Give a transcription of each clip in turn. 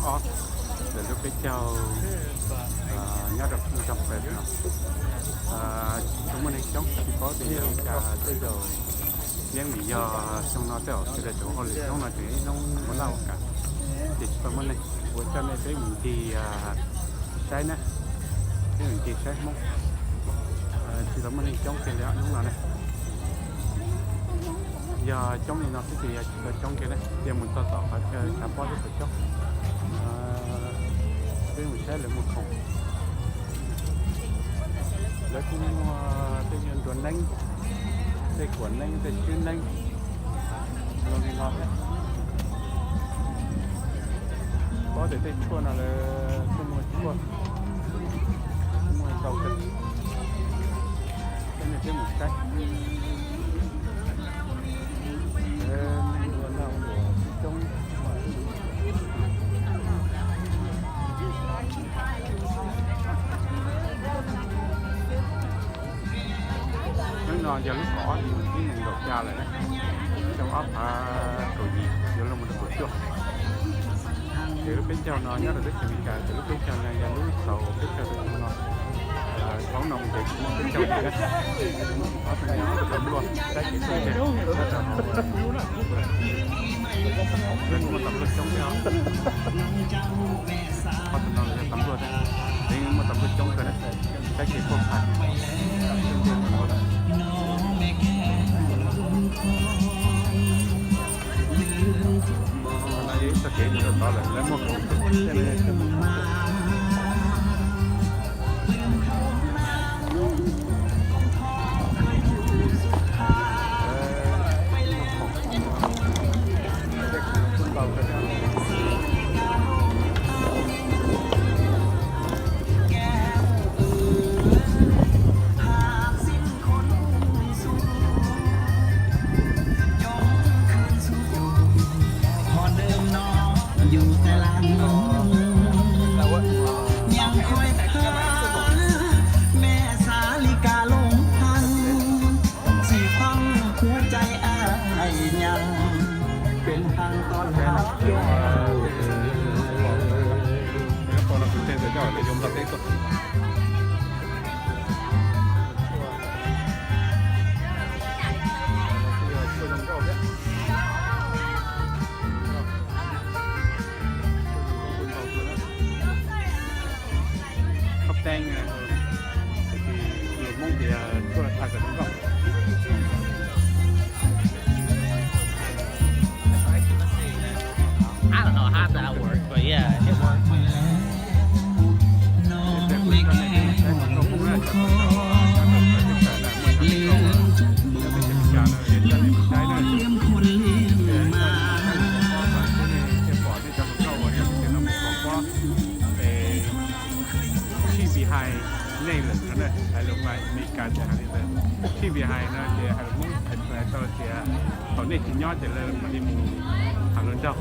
Ob, lawv lub peb caug nyob rau Phnom Penh no, tsis tshua muaj neeg coob, tsis paub tias yog cas tej zaum yeej vim yog xyoo no tej zaum sawv daws tseem ua hauj lwm coob no tseem ib hnub ua laj ua kam, ces tsis tau muaj neeg. Kuv coj nej peb mus ncig saib na, peb mus ncig saib Hmoob. Tsis tau muaj neeg coob kiag li hnub no na. Yog coob li no xwb ces yog tsis tau coob kiag na, cia mus txog tom qhov chaw tshav pob thiab tau coob. Peb mus saib lawv muag khoom. Lawv kuj muag tej nyuag nruas neeb, tej kuam neeb, tej swb neeb, zoo li no thiab. Paub tias tej tshuaj no lawv kuj muag tshuaj, muag ntau kawg. Peb mus saib. Ua noj ua haus coob. Hnub no yog lub kaum ob hlis nees nkaum xya lawm na, xyoo ob phav kaum yim yuav luag mus rau kaum cuaj. Ces lub peb caug no nyob rau teb chaws Amelikas, ces lub peb caug no yog lub xaus peb caug rau xyoo no. Thaum no ces kuj muaj peb caug li na. Ob tug no yog ob tug tas npluaj saib kev tuaj ntej nyob rau hauv. Lawv kuj muaj tas npluaj coob thiab os. Ob tug no lawv yog tas npluaj thiab, lawv yeej muaj tas npluaj coob kawg na, saib kev tuaj phais. Txoj kev mus rau tod lawm, lawv muag khoom. Khab teeb, Hmoob tias tshuaj tha kom zoo nkauj. I don't know how that works, but yeah, it works. Tshij Vy Hais nej lawm no na, hais lus Amelikas ces hais li ntawd. Tshij Vy Hais no ces hais lus Hmoob hais tau tias thaum nej tsis nyob ces lawv mam li mus tham hluas nraug.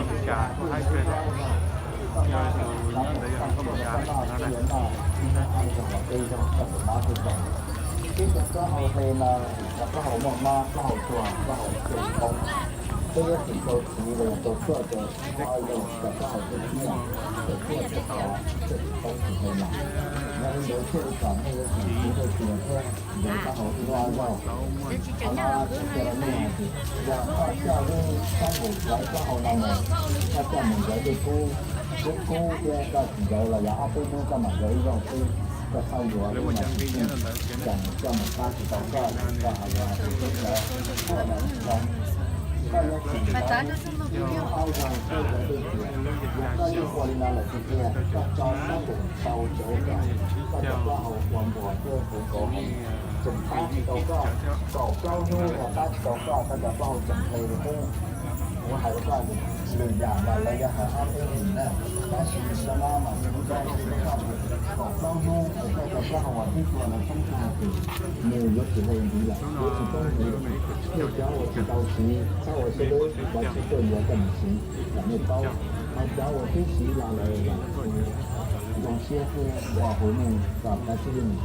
Tus Amelikas kuj haib kawg, yog tus nyob ntawd yog tus Amelikas no na. Peb cov plaub hau hle no, cov plaub hau muaj mab, plaub hau tuag, plaub hau tseem poob. Peb yuav tsum rau txiv los yog rau tshuaj ces ho yog cov plaub hau tseem poob, cov tshuaj tseem poob tsis hle los. Yog li ntawd thiaj li kom nej yuav tsum txiv rau txiv thiab nrog plaub hau ib lub zaug. Qhov no kuv qhia rau nej hais tias yog koj coj lub sab nqus hlawv plaub hau no mus, koj coj mus hlawv dej kub, dej kub thiab koj tsis hlawv los yog ob peb hnub koj mam hlawv ib zaug xwb, koj txhob yuav lub no tsis tseem, coj mus pab tsis tau koj, koj hais tias kuv hlawv tshuaj no zoo. Koj yuav tsum hlawv ob zaug thiab hlawv dej tias, yog koj yeej ua li no lawm tiag tiag, koj tso sab nqus tau cawv kom koj cov plaub hau ua npuas thiab kuv nkaus heev. Tseem pab tsis tau koj, kaum plaub hnub los pab tsis tau koj, koj cov plaub hau tseem hle rau peb. Kuv hais rau koj, lwm yam los lawv yuav hais ob peb hlis na, tab sis cov no mas kuv coj tsis tau koj, kaum plaub hnub es koj cov plaub hau uas twb tuag no txheeb tag ces nws yuav tsis hle ntxiv lawm, yuav tsis poob ntxiv. Tej cov uas tsis tau siv txhob ua siab deb, cov tsis tuaj yuav koj mus siv kom nej paub. Hos cov uas twb siv los lawm los zoo siab thiab nqua hu nej kom kav tsij siv tseem ntxiv.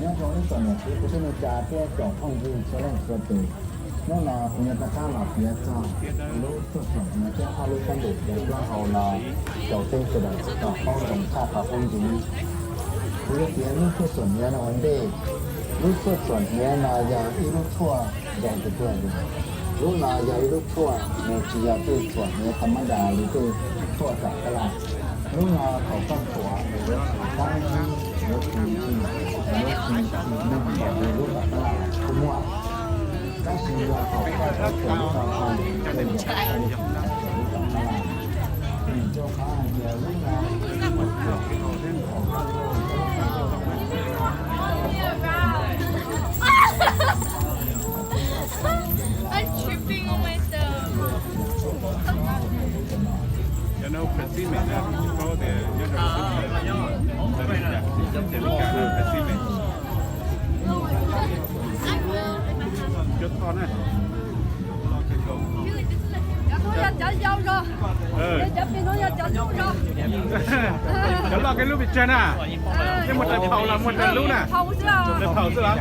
Nyob zoo ib tsoom niam txiv kwv tij neej tsa thiab tsoom phooj ywg txhua leej txhua tus, hnub no kuv yuav rov qab los piav txog lub txuj xuam hniav thiab ob lub teeb npum rau plaub hau no rau peb sawv daws tau paub zoo tshaj qhov peb ntxiv. Kuv yuav piav lub txuj xuam hniav no ua ntej. Lub txuj xuam hniav no yog ib lub tshuaj zoo tiag tiag li. Lub no yog ib lub tshuaj, nws tsis yog tej xuam hniav tas mab das li tej tshuaj tom tab laj. Lub no thaum koj tuam nws yuav tsis qab ntxhib, yuav tsis tsis, yuav tsis neeg npaum li lub tom tab laj kuj muaj. Tab sis yog thaum koj txuam lub no tag, nws yuav tsis txuam lub tom tab laj. Vim rau qhov hais tias lub no I'm tripping on myself. Cov no phav xib mem na, tsis paub tias nyob rau xib mem, ces li cas na phav xib mem. Cov tho na. Cov no yog cov yau zog, cov pem no yog cov loj zog. Cov loj kawg lub pes tsawg na? Tej muaj raws phaum los muaj raws lub na? Raws phaum xwb los?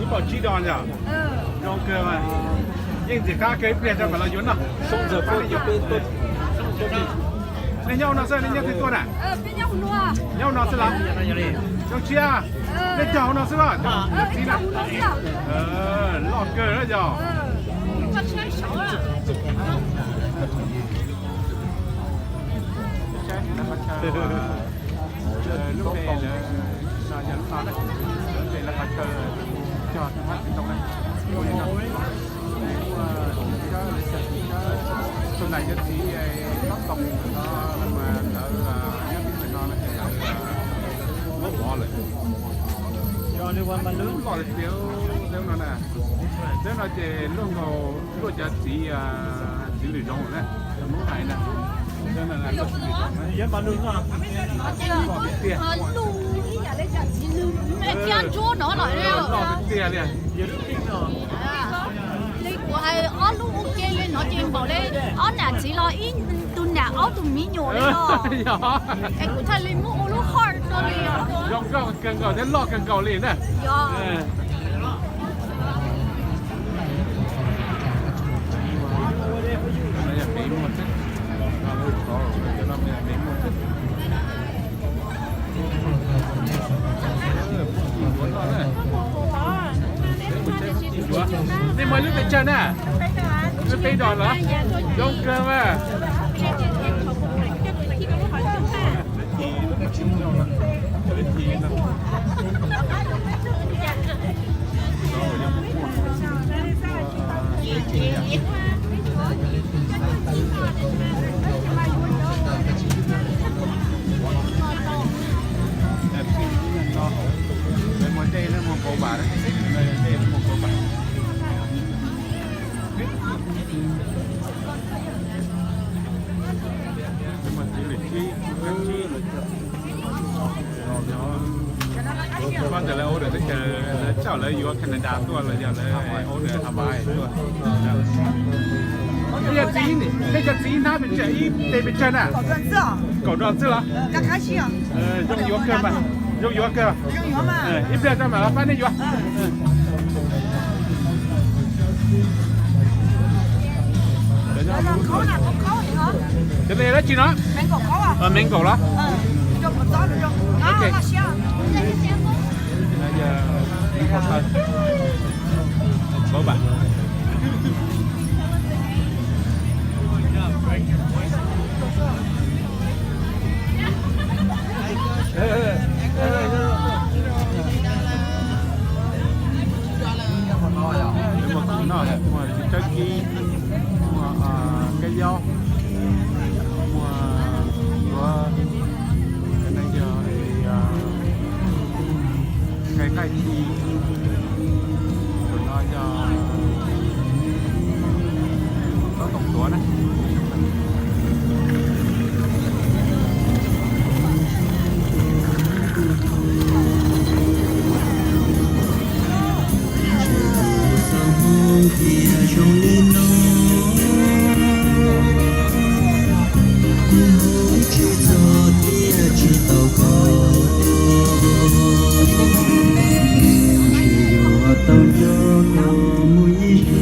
Ib paum tsib dos yom? Zoo kawg mas. Yeej ntxim qab kawg, ib pliag rau mam los yuav noj. Nej nyob hauv no xwb, nej nyob twg tuaj na? Nyob hauv no xwb los? Zoo siab. Nej cog hauv no xwb los? Cov txiv na. Loj kawg na yog. Lub npe lawv no yog lub no na, lub npe lawv qhov chaw cog tsis hmab tsis ntoo na. Ua li no, muaj txiv tsawb, lawv cog txiv tsawb, tus nais cov txiv tob toom no mas lawv nyob teb chaws no no ces lawv muab pov lawm. Loj li tiag, teb no na, teb no ces luaj nkaus luaj cov txiv, txiv lwm zoov na, Hmoob hais na, teb no luaj txiv lwm zoov na. Loj tiag tiag li. Li kuv hais ob lub ua ke li no ces npaum li ob nam txiv los ib tug nam ob tug me nyuam li os. Es kuv thiaj li muab ua lub heart no li os. Zoo nkauj kawg nkaus thiab loj kawg nkaus li na. Yog. Nej muaj lub pes tsawg na? Lub peb dos los? Zoo kawg mas. Muaj dej na, muaj npau vas, dej muaj npau vas. Muaj txiv lwm tsib, tsib. Koj ntawm lawv order teb chaws, lawv tsaum lawv yuav Canada tuaj los yog lawv order Hawaii tuaj? Yog txiv, nej cov txiv hnab pes tsawg, ib tes pes tsawg na? Kaum dos txwb los? Zoo yuav kawg mas, zoo yuav kawg. Ib pliag tso mam los pab nej yuav. Cov no dab tsi no? Mango los? Muaj khoom noj, muaj txiv tsawb kib, muaj kab yaub, muaj yuav, no yog Thaij ci, tus no yog tsob ntoo tuav na. Txoj hmoo thiaj zoo li no, kuv hu tsis txog thiaj tsis tau koj, ntshe yuav tau nco koj mus ib sim.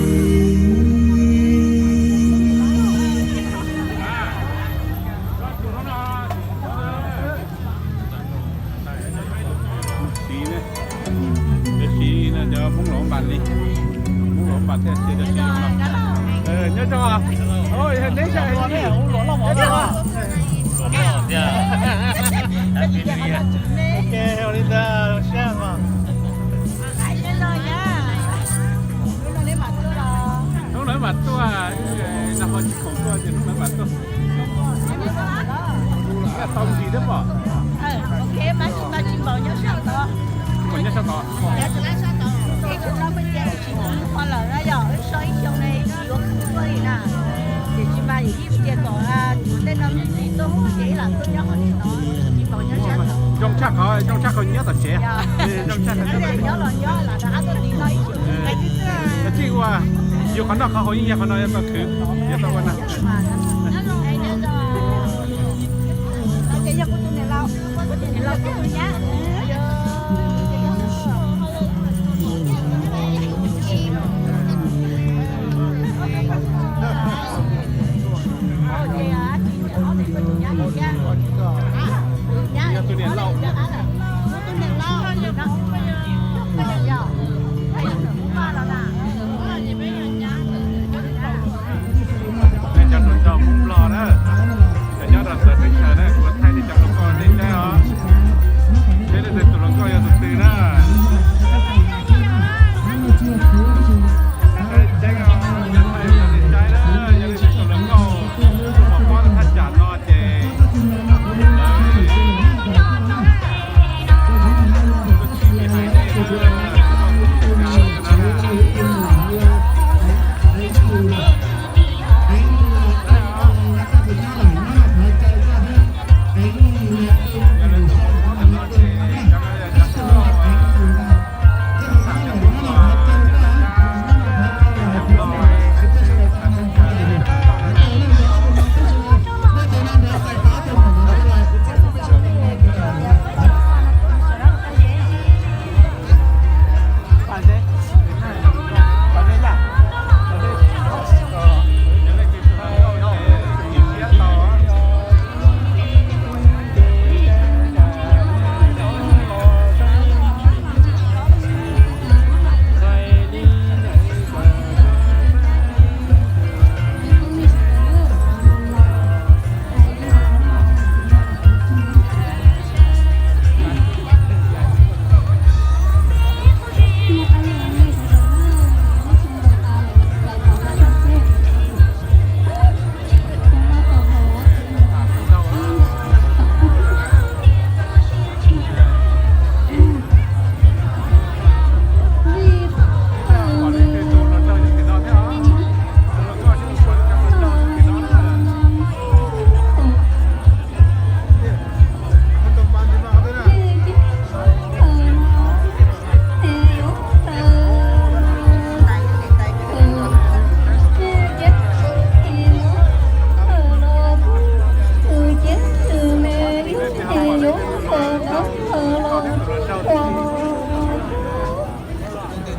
Siv ne, siv no cov Hmoob Lauv Npas li, Hmoob Lauv Npas thiaj siv cov siv no. Nyob zoo, neb hnub no mam tuaj, nag hmo tsis khoom tuaj ces hnub no mam tuaj. Tau ntsis thiab pom. Tsis pom nyob sab tod. Zoo tshaj qhov, zoo tshaj qhov nyob tom tsev. Zoo tshaj qhov nyob tom tsev. Txij ua yus qhov noj qhov haus yeej yog qhov no, yuav tau khwv, yuav tau ua no. Yog tus niam laus. Nej cov hluas nraug Hmoob Nplog na, cov nyob rau txawv teb chaws na, kuv thaij nej cov hluas nkauj nej saib os, saib nej tus hluas nkauj yog tus twg na. Yog nej tus hluas nkauj pom pob rau thaj tsam no ces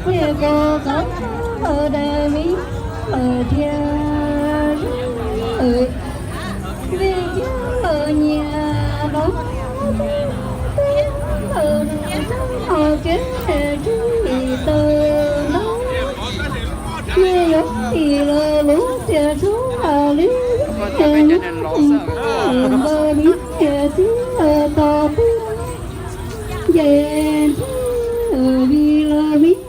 Ces koj qhov hawm dais vim lawm thiab, vim thiab lawm nyias los, lawm no kev tsis tau no, nej yuav tis lawm lub tias txhob hais li, es lub tis txhob hais ntawd vim tias tib lawm tau twb ces vim lawm vim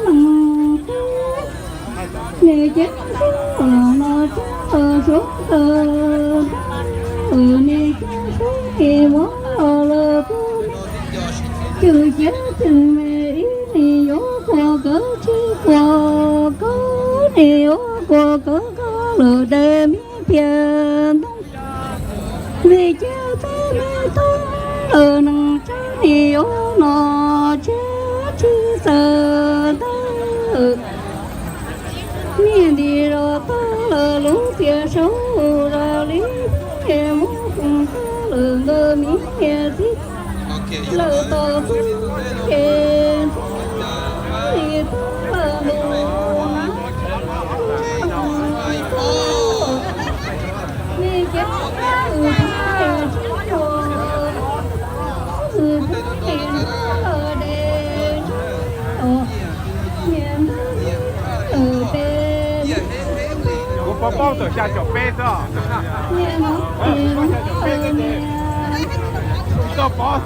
no, nws ces txhob no txhob suav lawm, nws ces txhob es muab los lawm, cwm ces cwm me Nim ua kua kawg koj lawm de me pias ntoo, me caj teb me tub lawm nees tsab nim ua no tshiab tsis txawm tawg. Niaj nti zos tag lawm lub tiaj saud zos li es muab koom tag lawm nkawd me niam txiv lawm tos tub es li tub lawm ntus na. Nim cov tus tub es tsis ua tus tub es tub lawm de tub los niam ntawd lawm pem Kuv paub paub tawm xya caum peb xwb. Niam no es lub lawm niam Tsis tau pov.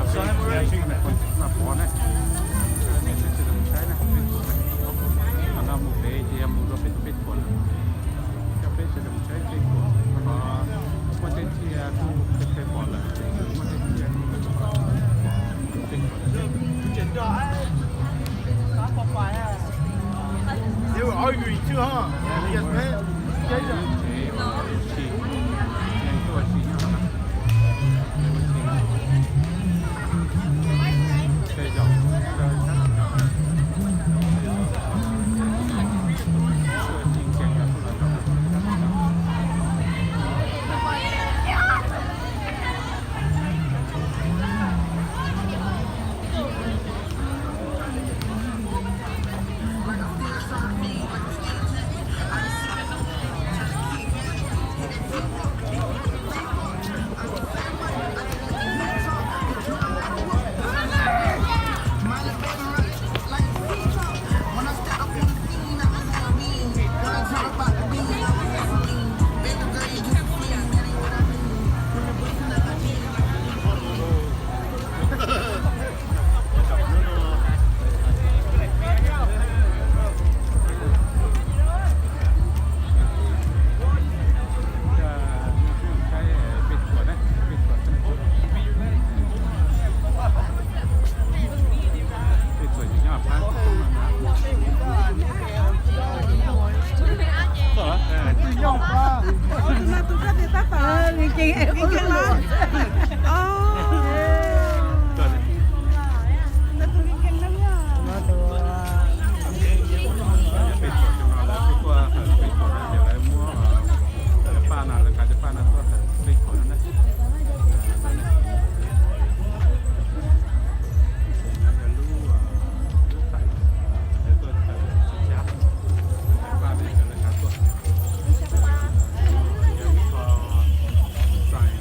Peb sawv daws mus saib na, peb tuam na. Qhov no mus pem ces yog mus rau peb tus peb tuam lawm. Coj peb sawv daws mus saib peb tuam, qhov no muaj tej tsiaj kuj peb pom lawm, muaj tej tsiaj kuj peb pom. They were arguing too, huh? Yes, man. Peb tuam no lawv kuj tuaj hawm peb tuam no ces lawv muab cov paj no, lawv nqa cov paj no tuaj hawm peb tuam no na. Ces no yog lub, lub thaim lawv tuaj hawm tsis tshab, cov paj no lawv nqa tuaj. Yog ib qho sign,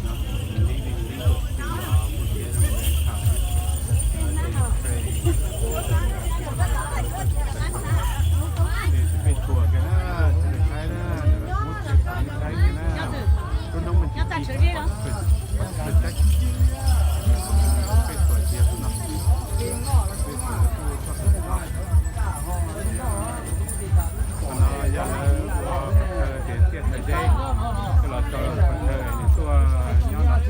no, leaving legal fee, uh, mus ces no, peb tuam kiag na, tsis saib na, muab peb tuam saib kiag na. Lub hnub me ntsis peb tuam cia tus no, peb tuam kuj txog tus no. Qhov no yog lawv ua qhov chaw tiav tsiaj txhais deb, los rau qhov chaw nws tuaj nyob no.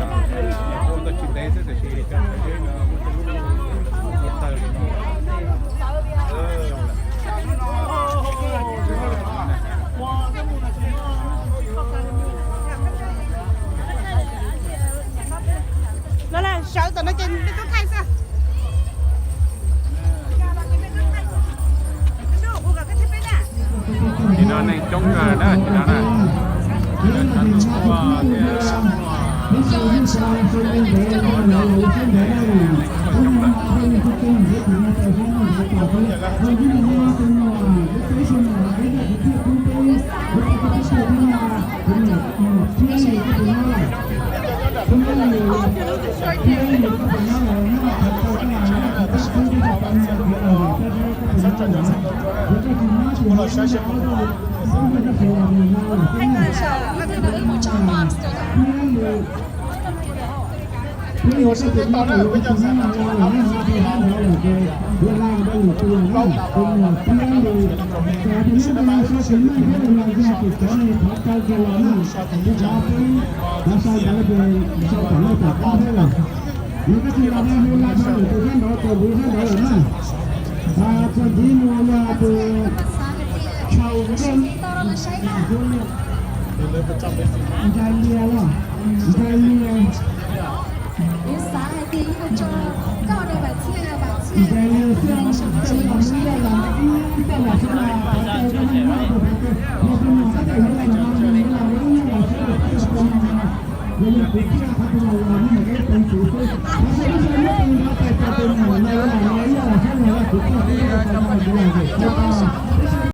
Muaj tej lub, ua tau tsis ntev xwb tiam sis cov txhais deb no muaj tej lub ua taw li no. Los sawv tam no ces nej tub thaij xwb. Tim no neeg coob kawg na, tim no na. Cov tsav tus tuaj thiab muaj cov no coob lawm. Nws koj tsis los ne, hu la rau lwm tus sab nraud, tus sab nraud lawm na. Txog ntxiv no yog tus Tshau Nqeej, Nchai Lia los, Nchai Lia. Nchai Lia xwb, tej lub los mus ib yam los ib tej los xwb los pov tau koj nej nyob tus pov tau, yog tus nyuam qab tej lub los no nws los mus ib yam los xwb los pov tau tus no. Yog li kuv thiaj qhov tus no los nej mus ib teev xwm xwb, qhov xwb lub xyoo nyob tus nrov tais tau tus nyuam no los ib yam los xwb los yog kuv thiaj xwb.